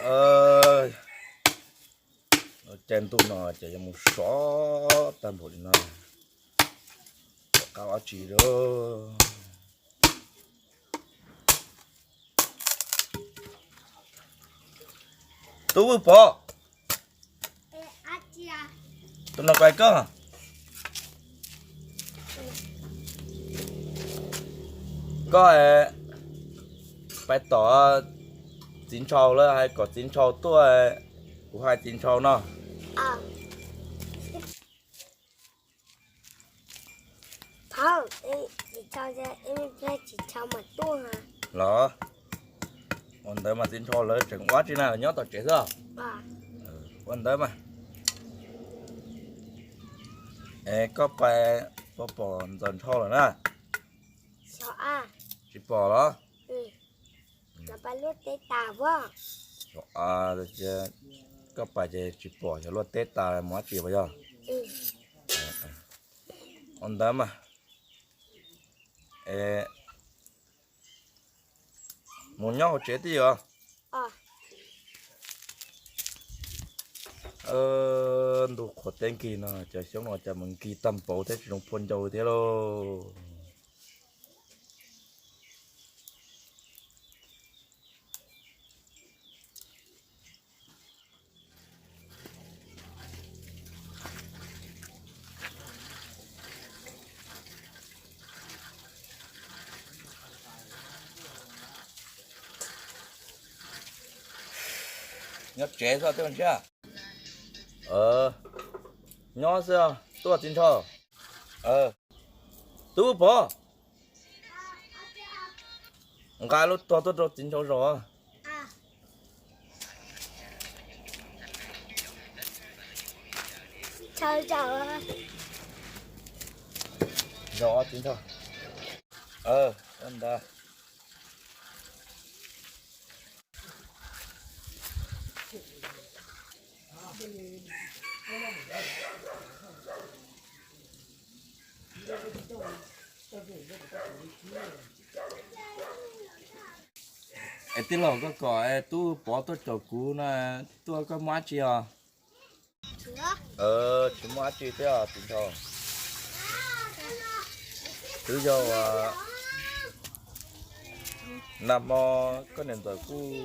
Caij ntuj no ces yuav mus sov tag npaum li no, tom qab dab tsi lawm. Tub Pov, tus no koj, koj pais tom txiv ntshau lawm, hais kom txiv ntshau tuaj, kuv hais txiv ntshau no. Los, ua ntawd mas txiv ntshau lawv tseem ua dab tsi na, nyob tom tsev xwb. Ua ntawd mas, es koj pais, pom ntxawm ntshau lawm na? Tsis pom los? Koj pais ces tsis pom, xyov luaj teb tas mus dab tsi puas yog? Ua ntawd mas, es mus nyob hauv tsev twj ywm. Ntuj qhuav teb nkig no, cov xyoob no cas mus nkig tag npaum thiab tsis zoo phua ncau thiab lauj. Nyob tsev xwb tej ntshiab. Nyob xwb, tuaj txiv ntshau. Tub Pov, nqa lub tog tuaj rau txiv ntshau zaum. Zaum txiv ntshau. Ntawd. Es tij laug, koj kom Tub Pov tuaj caum kuv no, tuaj koj muaj dab tsi os? Tsis muaj dab tsi thiab txiv ntshau. Twb yog nag hmo koj niam ntxawm kuj,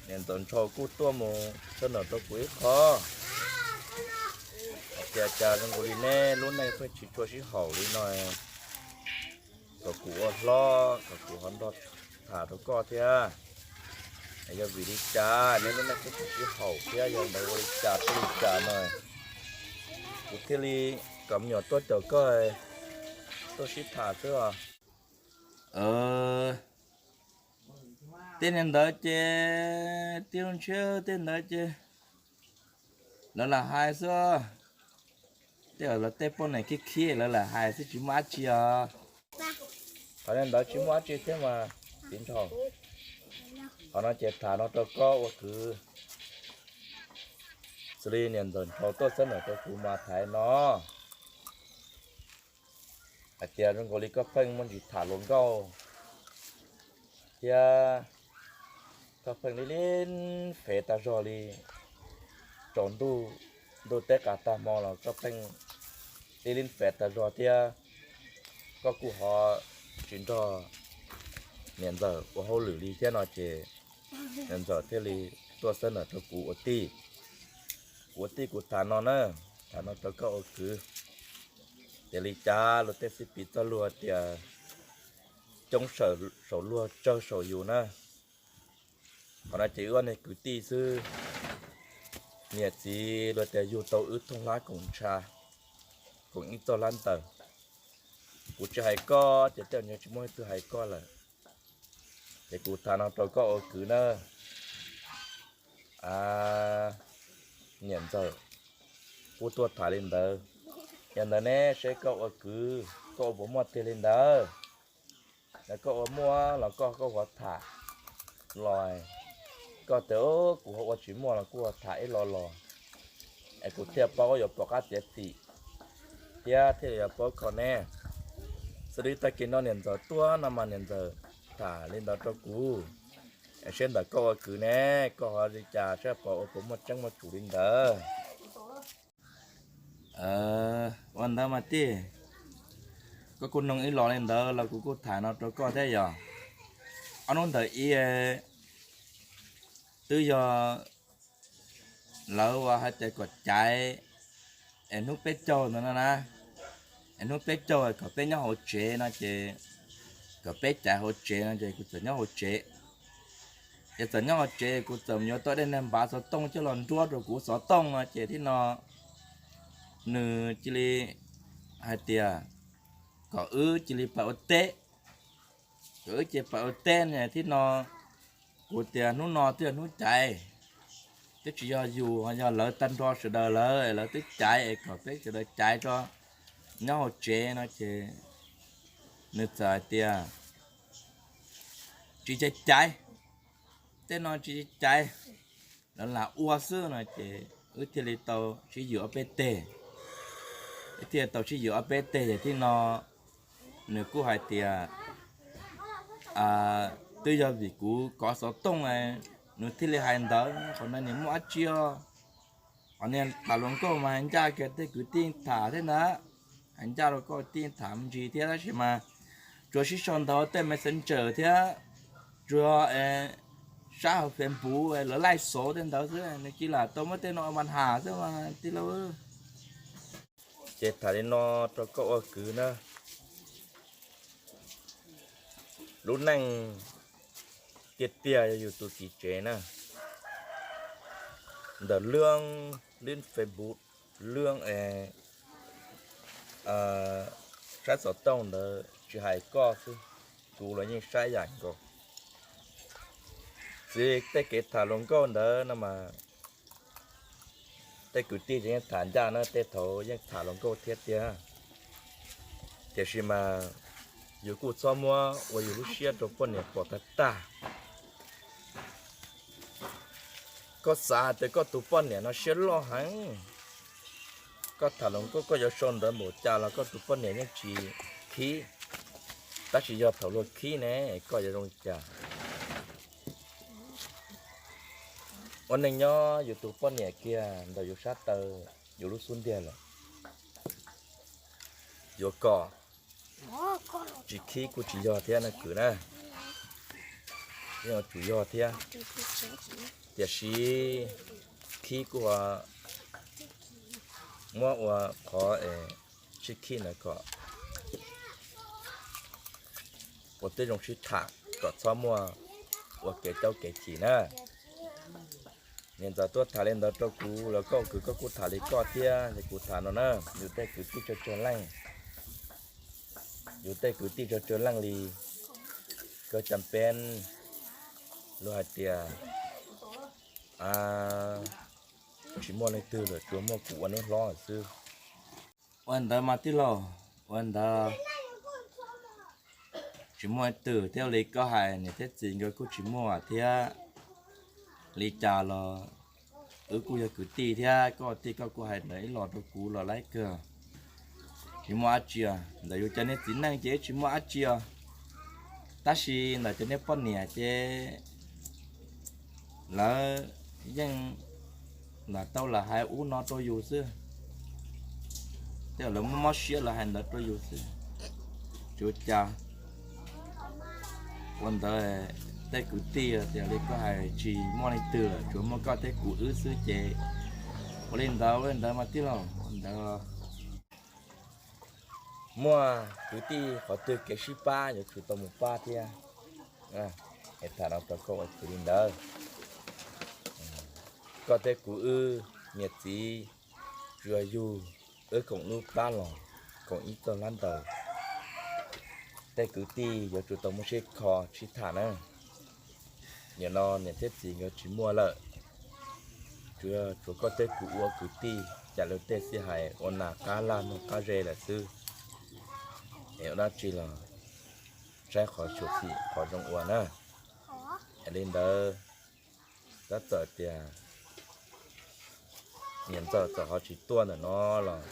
niam ntxawm ntshau kuj tuaj mus txhawb nawm rau kuv ib qho. Hais tias cas zoo nkaus li neb lub neej pheej tsis tshua sib haum li no, kom kuv ua hlob kom kuv ho nrog tham rau koj thiab. Yog vim li cas neb lub neej pheej tsis sib haum thiab yog ntawd ua li cas thiaj li cas no, kuv thiaj li kom me nyuam tuaj caum koj tuaj sib tham xwb os. Tej niag ntawd ces, tij laug Ntshiab, tej ntawd ces lawv lam hais xwb. Tej lawv tej poj niam khib khib lawv lam hais xwb tsis muaj dab tsi os. Qhov ntawd tsis muaj dab tsi thiab mas txiv ntshau. Qhov no ces tham no rau koj ua kwv. Xws li niam ntxawm ntshau tuaj xab nam rau kuv mas tham no hais tias zoo nkaus li koj pheej muaj ntsis tham hluas nkauj thiab koj pheej li li fev tas zog li. Tsaus ntuj, ntuj teb qas tag hmo los koj pheej li li fev tas zog thiab. Koj kuj ho tsis nrog niam ntxawm ua hauj lwm li thiab no ces niam ntxawm thiaj li tuaj xab nam rau kuv ua tij. Kuv ua tij kuv tham no na, tham no rau koj ua kwv. Tias li cas luag tej xib piv txoj lus tias coob saum luag tsawg saum yus na. Qhov no ces wb ob niag kwv tij xwb, niam txiv luag tias yug tau wb thooj hlab koom ntsha, koom ib txoj hlab ntaws. Kuv tsis hais koj ces tej zaum tsis muaj leej twg hais koj lawm. Ces kuv tham no rau koj ua kwv na. Niam ntxawm kuj tuaj tham li ntawd. Yog ntawd ne seb koj ua kwv koj ua puas muaj tiag li ntawd. Yog koj ua muaj los koj koj ho tham los, koj tias kuv ho ua tsis muaj los kuj ho tham ib los los, es kuv thiaj paub yuav pom qab txiav txim thiab thiaj li yuav paub kho ne. Xws li tag kis no niam ntxawm tuaj no mas niam ntxawm tham li ntawd rau kuv. Saib ntawm koj ua kwv ne, koj ho li cas, saib puas ua puas muaj tseeb muaj tsum li ntawd. Ua ntawd mas tij, koj kuj noog ib los li ntawd los kuv kuj tham no rau koj thiab yog, ob hnub ntawm ib twb yog lawv ua hais tias kom caiv es hnub peb caug ntawd no na, es hnub peb caug kom peb nyob hauv tsev no ces, kom peb caiv hauv tsev no ces kuv txawm nyob hauv tsev. Ces txawm nyob hauv tsev kuv txawm yuav tau dej nag npav xov tooj coj los nruab rau kuv xov tooj no ces thiab no nws cia li hais tias kom wb cia li pais ua teb, kom wb cia li pais ua teb no thiab no. Kuv tias hnub no twb yog hnub caiv, twb tsis yog yus, yog lawv tag nrho sawv daws lawv, lawv twb caiv es kom peb sawv daws caiv tso nyob hauv tsev no ces nws txawm hais tias tsis caiv caiv, tej no tsis caiv caiv, lawv lam ua xwb no ces wb thiaj li tau sib yws ob peb teg. Wb thiaj tau sib yws ob peb teg ces thiab no nws kuj hais tias twb yog vim kuv kov xov tooj nws thiaj li hais ntawd, qhov no niam muaj dab tsi os. Qhov niag tham hluas nkauj mas hais ncaj kiag tej kwv tij tham thiab ntag, hais ncaj rau koj tij tham me ntsis thiab tab sis mas tsuas sib sau ntawv tej messenger thiab tsuas saib hauv Facebook lawv laij xov tej ntawd xwb, nws cia li tau muab tej no ua mas has xwb mas tij laug. Ces tham li no rau koj ua kwv na, lub neej tiag tiag yog yus tus txiv tsev na, ntawm lwb, lwb Facebook, lwb saib xov tooj ntawd tsis hais koj xwb, kuv los yeej saib yam nkaus. Txiv tej kev tham hluas nkauj ntawd no mas tej kwv tij yeej tham ncaj na, tej thaum yeej tham hluas nkauj thiab tiag. Tiam sis mas yus kuj txhob muab ua yus lub siab rau poj niam pom tag tag. Koj xav hais tias koj tus poj niam no siab loj heev, koj tham hluas nkauj koj yuav sau ntawv npaum cas los koj tus poj niam yeej tsis khib, tab sis yog thaum luag khib ne koj yuav zoo li cas? Ua neej nyob yus tus poj niam kiag ntawm yus sab taw, yus lub xub ntiag lawm, yuav kom tsis khib kuj tsis yog thiab na kwv na, yeej yuav tsum yog thiab. Tiam sis khib kuj muab ua qhov sib khib ntawd kom ua tib zoo sib tham kom txhob muaj ua kev caub kev chim na. Niam ntxawm tuaj tham li ntawd rau kuv los koj kwv koj kuj tham li koj thiab li kuv tham no na. Yus tej kwv tij tsawg tsawg leej, yus tej kwv tij tsawg tsawg leej li, koj cas peb luag hais tias tsis muaj leej twg lawm, tsuas muaj kuv ua neb hlob xwb. Ua ntawd mas tij laug, ua ntawd tsis muaj leej twg thiab li koj hais, niam thiab txiv nkawd kuj tsis muaj thiab. Li cas los wb kuj yog kwv tij thiab, koj tij koj kuj hais ntawd ib los rau kuv los laib kawg. Tsis muaj dab tsi, ntawm yus cov niag txiv neej ces tsis muaj dab tsi os, tab sis ntawm cov niag poj niam ces lawv yeej lam tau lam hais ub no rau yus xwb. Tej lawv mob mob siab lawv hais ntawd rau yus xwb. Tsuas cas ua ntawd tej kwv tij tias li koj hais tsis muaj leej twg lawm, tsuas muaj koj thiab kuv wb xwb ces ua li ntawd ua li ntawd mas tij laug, ua ntawd muaj kwv tij qhov twg kev sib pab yuav tsum tau mus pab thiab. Es tham no rau koj ua kwv li ntawd. Koj thiab kuv wb niam txiv tsuas yug, wb koom lub plab los koom ib txoj hlab ntaws. Tej kwv tij yuav tsum tau muaj sib kho sib tham na. Nim no niam thiab txiv nkawd tsis muaj lawm, tsuas, tsuas koj thiab kuv ua kwv tij, cas lawv tej xij hais ua nas qab lag nug qab ze lawm xwb. Es ua dab tsi los saib qhov xyuam xim qhov zoo ua na. Es li ntawd, tab txawm tias niam ntxawm txawm ho tsis tuaj ntawm no los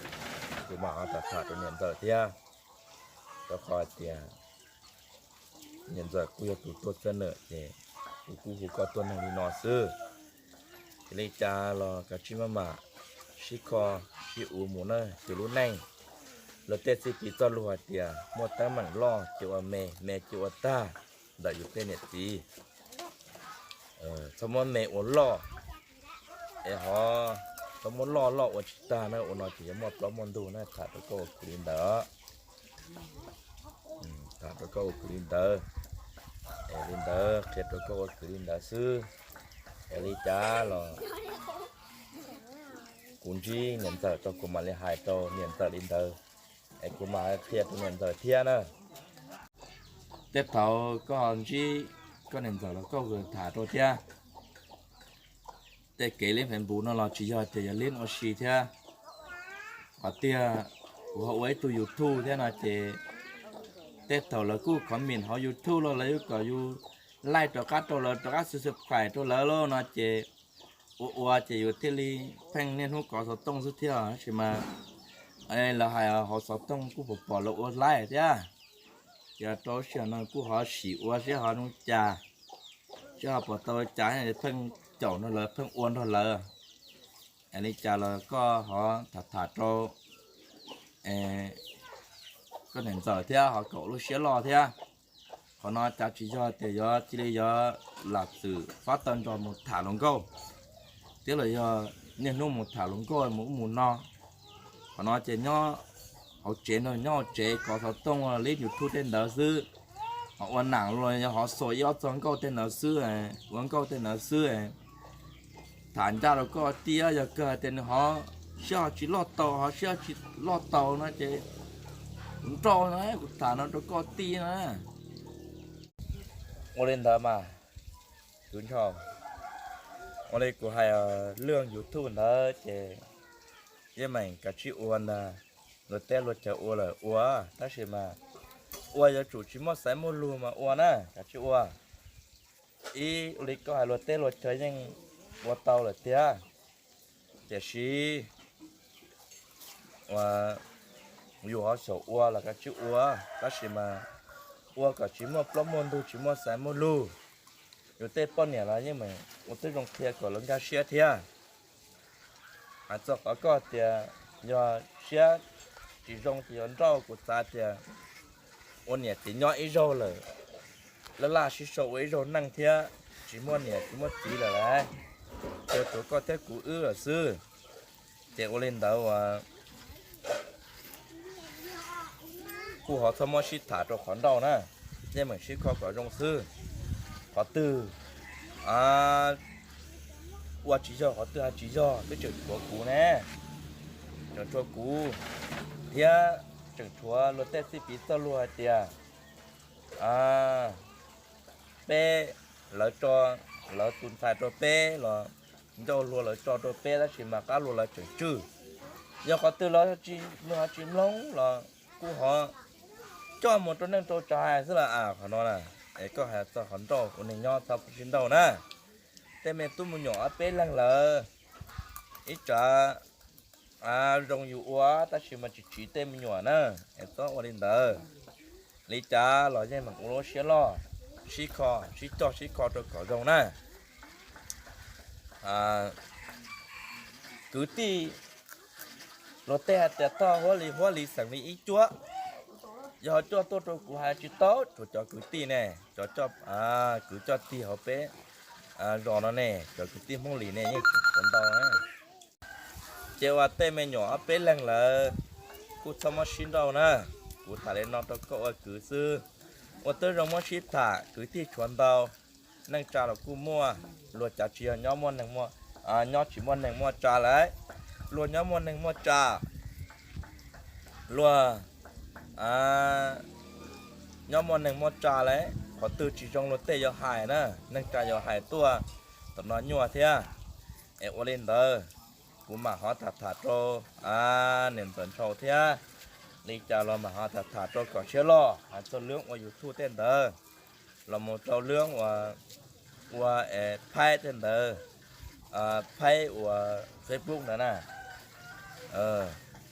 kuv mam ho tham tham rau niam ntxawm thiab, rau qhov hais tias niam ntxawm kuj yog tus tuaj txawb nawm ces kuv kuj hu koj tuaj neeg li no xwb. Ces li cas los kav tsij maj mam sib kho sib ua mus na, ces lub neej luag tej txij piv txoj lus hais tias muaj teeb meem loj ces ua me, me ces ua tag ntawm yus tej niam txiv. Txhob muab me ua loj, es ho txhob muab loj loj ua tsis tag na, ua no ces yuav muaj plaub muaj ntug na, tham rau koj ua kwv li ntawd. Tham rau koj ua kwv li ntawd, es li ntawd qhia rau koj ua kwv li ntawd xwb. Es li cas los kuv ntsib niam ntxawm tau kuv mam li hais rau niam ntxawm li ntawd, es kuv mam qhia rau niam ntxawm thiab na. Tej thaum koj ho ntsib koj niam ntxawm los koj tham rau thiab. Tej kev li Facebook no los tsis yog tias yog li ua si thiab. Qhov tiag, kuv ho ua ib tug YouTube thiab no ces tej thaum lawv kuj comment hauv YouTube los lawv yuav kom yus like rov qab rau lawv, rov qab subscribe rau lawv lauj no ces ua ua ces yus thiaj li pheej niaj hnub kov xov tooj xwb thiab, tab sis mas lawv hais hauv xov tooj kuj pom pom lawv ua laib thiab. Ces rau sij hawm no kuj ho sim ua seb ho zoo cas, seb ho puas tau cas, pheej caum nrog lawv, pheej ua nrog lawv. Es li cas los koj ho tham tham rau koj niam ntxawm thiab ho kom lub siab loj thiab. Qhov no cas tsis yog tias yuav cia li yuav lam txwm fab taw nrog mus tham hluas nkauj, thiab los yog niaj hnub mus tham hluas nkauj mus ub mus no. Qhov no ces nyob hauv tsev no, nyob hauv tsev kov xov tooj li YouTube tej ntawd xwb, ho ua nam los yog ho xaus ib ob txog nkauj tej ntawd xwb, ua nkauj tej ntawd xwb. Tham ncaj rau koj tij, yog kawg hais tias nws ho siab ho tsis loj tau, ho siab tsis loj tau no ces kuv nrauj no, kuv tham no rau koj tij na. Ua li ntawd mas, tus ntshaus, ua li kuv hais, lub YouTube ntawd ces yeej meem kav tsij ua ntag. Luag teb luag chaw ua lawm ua, tab sis mas ua yuav tsum tsis muaj xaiv muaj lug mas ua na, kav tsij ua. Ib ua li koj hais luag teb luag chaw yeej ua tau lawm tiag, tiam sis yus ho xyaum ua los kav tsij ua, tab sis mas ua kom tsis muaj plaub muaj ntug, tsis muaj xaiv muaj lug. Yus tej poj niam los yeej meem ua tib zoo qhia kom lawv nkag siab thiab. Hais txog qhov koj tias yog siab tsis zoo ces yuav nrauj, kuv xav tias ua niam txiv nyob ib zaug lawm, laj laj sib sau ua ib zaug neej thiab, tsis muaj niam tsis muaj txiv lawm lauj, tsuas tshuav koj thiab kuv wb lawm xwb. Ces ua li ntawd uas kuj ho txhob muab sib tham rau qhov nrauj na, yeej meem sib kho kom zoo xwb. Qhov twg ua tsis yog, qhov twg hais tsis yog twb tseem tshuav kuv ne, tseem tshuav kuv, thiab tseem tshuav luag tej txij piv txoj lus hais tias peb, lawv tso, lawv tus ntxhais rau peb los ncauj hlua lawv tso rau peb, tab sis mas qab hlua lawv tseem tswj. Yog qhov twg los tsis mloog, tsis mloog los kuj ho coj mus rau neej rau tsa hais xwb las. Qhov no na, es koj hais txog qhov nrauj, ua neeg nyob txhob sib nrauj na. Tej me tub me nyuam ob peb leeg lawm, ib tsam zoo yus ua tab sis mas tsis tsiv tej me nyuam na, es txhob ua li ntawd. Li cas los yeej meem ua lub siab loj, sib kho, sib coj sib kho rau kom zoo na. Kwv tij, luag tej hais tias toj huab li huab li xeem li ib cuab, yog ho coj tuaj rau kuv hais tsis tau, tsuas cov kwv tij ne, cov kwv coj tig hauv peb zos no ne, cov kwv tij Hmoob Lis ne yeej tseem tshuav ntau na. Ces ua tej me nyuam ob peb leeg lawm, kuj txhob muab sib nrauj na. Kuv tham li no rau koj ua kwv xwb, ua twb zoo muab sib tham, kwv tij tshuav ntau. Neej tsa los kuj muaj, luag cav tsis yog nyob muaj neeg, nyob tsis muaj neeg muaj tsa lawm, luag nyob muaj neeg muaj tsa, luag nyob muaj neeg muaj tsa lawm, qhov twg tsis zoo luag tej yuav hais na, neej tsa yuav hais tuaj tom no nyuaj thiab. Es ua li ntawd, kuv mam ho tham tham rau niam ntxawm Ntshaus thiab, li cas los mam ho tham tham rau kom siab loj, hais txog lub ua YouTube tej ntawd, los mus rau lub ua, ua es phaib tej ntawd, phaib uas Facebook ntawd na,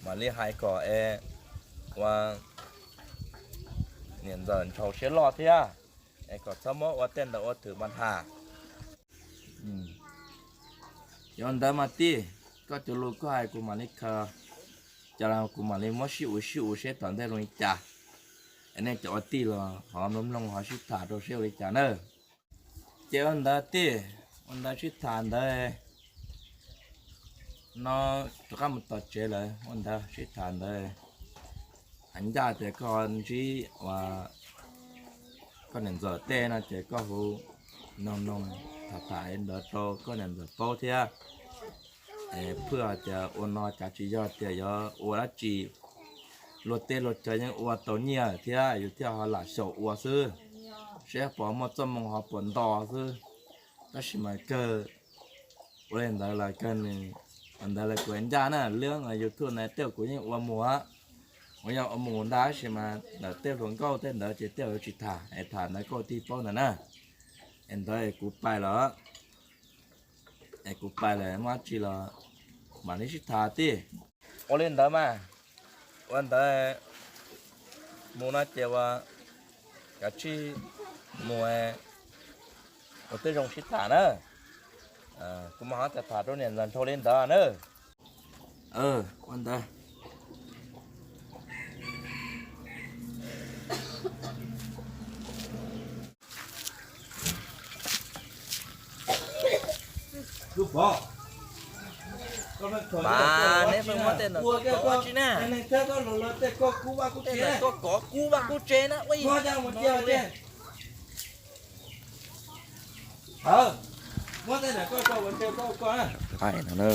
mam li hais kom es ua niam ntxawm Ntshaus siab loj thiab, es kom txhob muab ua tej ntawd ua thwm mas tham. Ces ua ntawd mas tij, koj cov lus koj hais kuv mam li khaws, ces kuv mam li muab sib ua sib ua seb tom ntej zoo li cas. Es nej cov ua tij los ho mloog mloog ho sib tham rau seb ua li cas na. Ces ua ntawd tij, ua ntawd sib tham ntawd no rov qab mus tom tsev lawm, ua ntawd sib tham ntawd. Hais ncaj tias koj ntsib ua koj niam ntxawm tej no ces koj hu noog noog tham tham li ntawd rau koj niam ntxawm paub thiab. Phwj hais tias ua no kav tsis yog tias yuav ua dab tsi, luag tej luag chaw yeej ua tau nyiaj thiab yus thiaj ho lam xyaum ua xwb, seb puas muaj txoj moo ho puas nto xwb. Tab sis mas kawg ua li ntawd los kawg nws, ua ntawd los kuv ncaj na, lub YouTube na tej kuv yeej ua mus, kuv yeej ua mus ntag, tab sis mas ntawm tej hluas nkauj tej ntawd ces tej yuav tsis tham, es tham ntawd koj ua tij paub ntawd na. Es ntawd es kuv pais lawm, es kuv pais lawm muaj dab tsi los mam li sib tham tij. Ua li ntawd mas, ua ntawd mus no ces ua kav tsij mus ua tib zoo sib tham na. Kuv mam ho tham tham rau niam ntxawm nrho li ntawd na. Ua ntawd. Mas neb muab tej ntawm koj kov tsi na. Tej ntawm koj kov kub vaj kub tsev na. Ua li no na.